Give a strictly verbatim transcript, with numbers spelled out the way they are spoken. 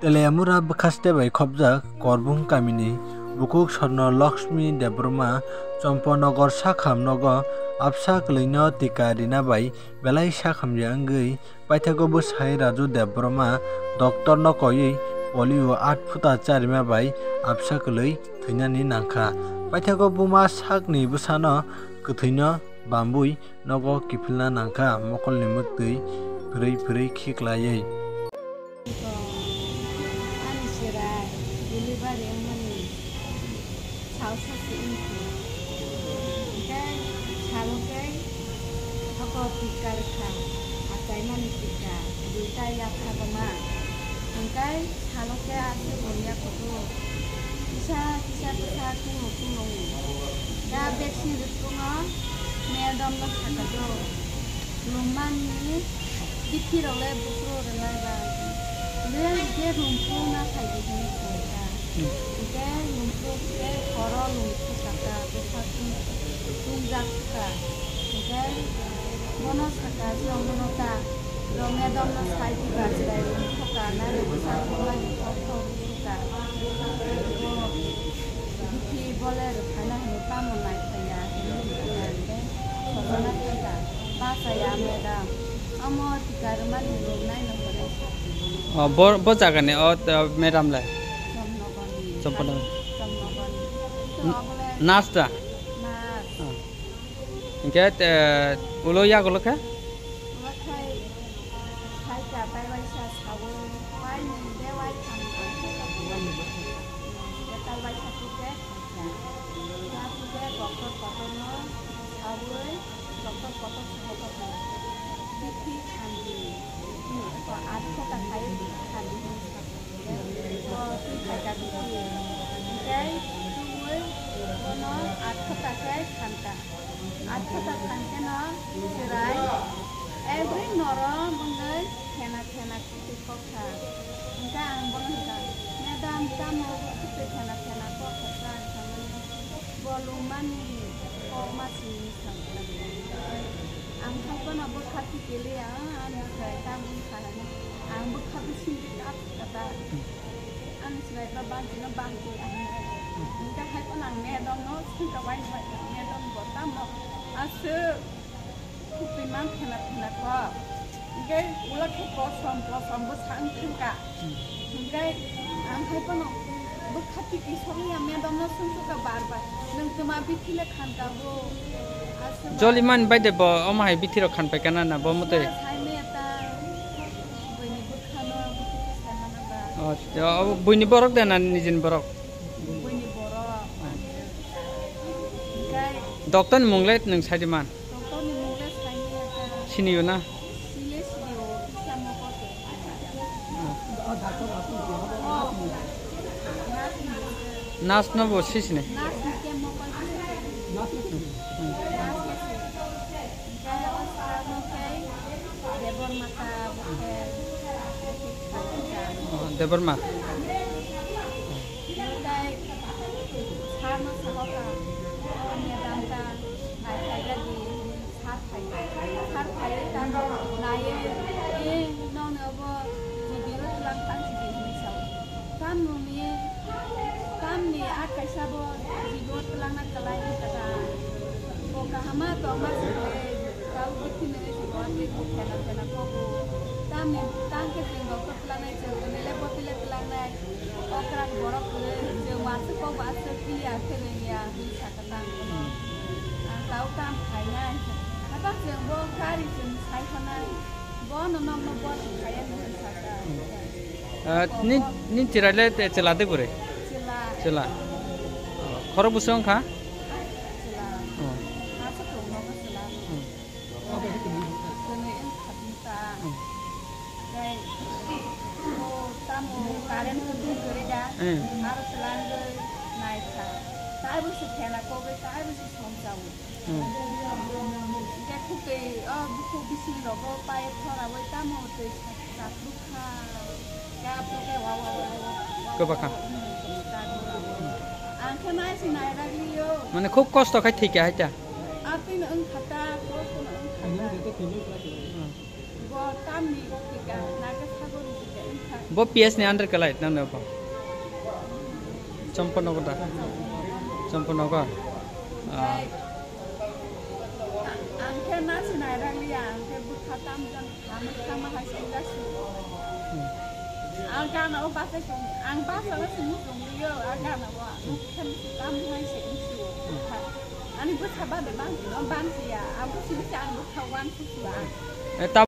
Teliamura bwkhaste bai khopjak Korbung kamini bukhuk Sorno Lakshmi Debbarma Chompanagar sakham nogo absa kwlwino tika rina bai belai sakhamya wngwi paithago bwsai Raju Debbarma doctor no koiwi polio at phuta charima bai absa kwlwi thwinani nangkha. Paithago buma sakni bwsano kwthwino bambwi nogo kiphilna nangkha mokolni mwktwi phwrwi phwrwi khiklaiwi. Ani cherai delivery wngmani sal sasi wngkha. Hingke salo khe oko tika rwkha, achaimani tika, duita yapha goma. Hingke salo khe aswk rwya kuthuk. Kisa kisa bwsa kunu kunu wng. Da vaccine rwkhe no madam no sakha do. Lumani bithi rok le buphuru rwlai ba. Hingke hingke lumphuru na phaidi hwnwi khaikha. Hingke lumphuru khe horo lumphuru sakha, bwsakni tungjak kha. Hingke bono sakha, chwng bono ta, do madam no sai di ba, chwrai lumphuru ka, nai bwsakni mani kothok rwkha. Bo bithi bole rwkhaina hwnwi tamo nai phaiya, hwnwi hwnkhe sojana thangkha. Bachaya madam, omo tika rwmani rwmnai no hwnwi sakha. O, bo, bo jagani, o, madam le? Chomnogorni. Chomnogor. Chomnogorni. N-, nurse da? Nurse. Ah. Hingke, eh, ulo yagulo khe? Ulo khai, khai ka bai bai sa sawi, bai ni de bai tham tham. Tal bai sa tu ke. Yaphuke kotor kotorno sawi, kotor kotor sawi kotor. Bithi khandi, ko aat khota khai khandi. Ko twi khaika bithi. Tei tungwi bono aat khota khai khanka. Aat khota khankeno chwrai every norom wngwi khena khena. Twi kok kha. Hingkhe ang bono hwnkha, "Madam, tamo bo khe twi khena khena kok kha?" Ang samani, "Bo lungmani kok ma simi," samani. Ang hai bono bwkha twi kiliya, ani sai tamo wngkha hwnwi. Ang bwkha bisingtwi kap kha ta. Ani swlaiba bangkino bangkhe ang. Hingkhe hai bono ang madam no swngkha, "Waini waini madam bo tamo aswk?" Khukui man phela phela kok. Hingke ulo khe kosom kosom bwsa wng thangka. Hingke ang hai phano bwkha tiki sokya madam no swngsuka bar bar. Nwng twma bithi le khanka bo. Aswk Joli man bai de bo omo hai bithi rok khan pai kana na bo motoi. Sai me ta buini bwkha no bithi khe sai mana ba. O, o, buini borok de na nijin borok? Buini borok. Hingke Doctor ni mung le nwng sai di man? Doctor ni mung le saini ya ta. Sini yo na? Sile sini o, kisa mo ko te. Nurse ni mung le. Nurse no bo si sini? Nurse ni ke mo ko kisa. Nurse ke si. Kaya o sir no ke Debor Mata bo ke. Oh, Debor Ma. Tei sir no sahoka, "O madam ta naiphai jagwi," sir phai, sir phaiwi tamo naiwi, "E, nokni obo G B o twlang tang sidi," hwnwi sao. Tamoni, tamni a kaisa bo G B o twlangna kwlai wngkha ta. Bo kahama tongma se, tei tabuk bithi nungwi se bo tei bo phena phena kobo. Tamni tang khe chwng doctor twlangnai, chwng tini le bo twi le twlangnai. Okra borok kwrwi, chwng uansuk kok bo aswk clear khe rwngya hwnwi sakha ta ang bono. Ang tau kam khainai. Haphang chwng bo gari chwng sai khanai. Bono nokno bo thwi khaiya hwnwi sakha. Ah, ni, ni chwrai le te chwla de gure? Chwla. Chwla. Oh, khorok bwswk wngkha? Chwla. Oh. Aswk rok nogo chwla. Hmm. Tei, o, tamo current kwtwng kwrwi da, hmm, aro twlangwi naikha. Taibo se phela kogwi, taibo se somjago. Hmm. Hingke khutwi, o, bukhuk bising rogo pai thorawi tamo twi sa-, satruk kha. Kap khe wa, wa, wa, wa, wa, wa, kwbakha. Hmm, kwbakha. Ang khe nai se nairagliyo. Mane khub kosto khai thwikha hai ta? Atwino wngkha ta, khorokno wngkha ta. Hmm. Bo tamni tika, nake sagorni tika wngkha. Bo P S ni under kalai nang na bo. Champanagar da. Champanagar. Ah. Ang khe na sinai rang ya, ang khe bwkha tam jan kha, bwkha ma hai sing ga su. Hmm. Ang gana o basa sung, ang basa o sung sung yo, ang gana o, ang khe tam hai sing su. Ani bwkha ba de bang, no bang ya, ang bwkha si ang bwkha wan su su ang. Eh, tam